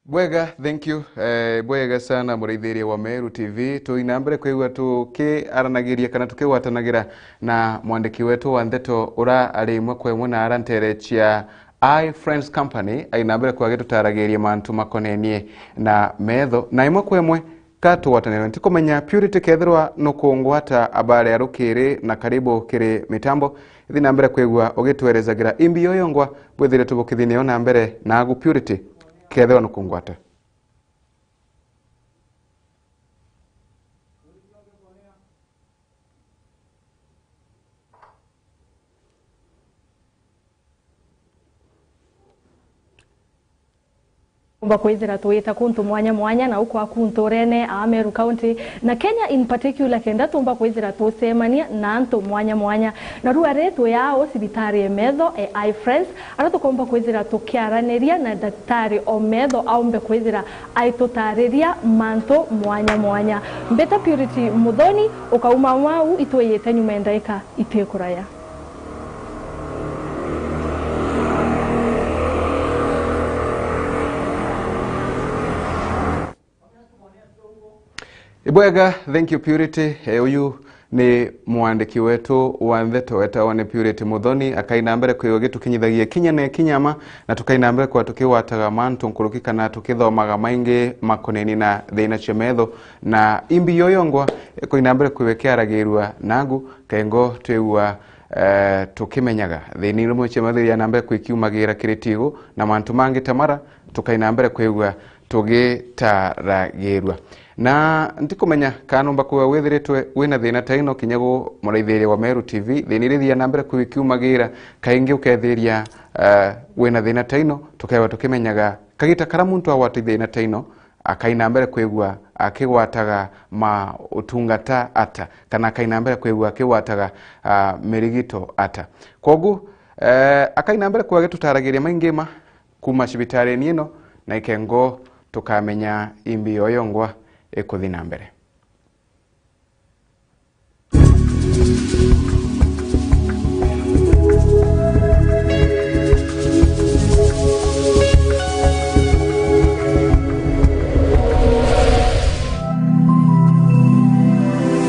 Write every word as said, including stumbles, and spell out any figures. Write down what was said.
Bwega, thank you. Eh, bwega sana, muraithiria wa Meru T V. Tuina mbere kwigua tukiaranagiria kana tukigwatanagira na mwandiki wetu wa ndeto ura ari imwe kwa imwe na ara ntere cia Eye Friends Company, aina mbere kwa agitutaragiria mantu makonenie na metho. Na imwe kwa imwe, ka tugwatanire, ntikumenya Purity kethirwa nukungwata abari ya rukiri na karibu kiri mitambo. Ithi na mbere kwigua ugitwerezagira imbi yoyongwa bwithire tubukithinio na mbere nagu Purity kethirwa nukungwata. Tumba kwithira twita kuntu mwanya mwanya na ukwa kuntu urene a Meru County na Kenya in particular, kenda tumba kwithira tucemania na antu mwanya mwanya. Na rua ri twi ao cibitari e metho e Eye Friends, ara tukomba kwithira tukiaraniria na daktari o metho aumbe kwithira aitutariria mantu mwanya mwanya. Mbita Purity Muthoni, ukauma wau itwiyite nyuma ya ndaika itikuraya. Ibwega, thank you Purity. E, uyu ni mwandiki wetu wa ndeto wetagwa ni Purity Muthoni, akaina mbere kwigua gitukinyithagia kinya na kinyama, na tukaina mbere kwa tukigwataga mantu nkuruki kana tukithomaga maingi makoneni na thina cia metho na imbi yoyongwa, e, kuina mbere kwigua kiaragirua nagu kengo twigua, e, tukimenyaga thina iria mwiche mathiria na mbere kwikiumagira kiri tigu na mantu mangi ta mara, tukaina mbere kwigua tugitaragirua. Na ntikumenya kana numba kwigua withiritwe wina thina ta ino kinya gu muraithiria wa Meru T V, thina iria ithia na mbere kwikiumagira, kaingi ukethiria, eh, wina thina ta ino, tukegwa tukimenyaga kagita kara muntu agwati thina ta ino, akaina mbere kwigua akigwataga ma utungata ata, kana akaina mbere kwigua akigwataga, ah, mirigito ata. Kwogu, eh, akaina mbere kwigua agitutaragiria maingi ma kuma cibitarini ino, na ikengo tukamenya imbi yoyongwa ikuthi na mbere.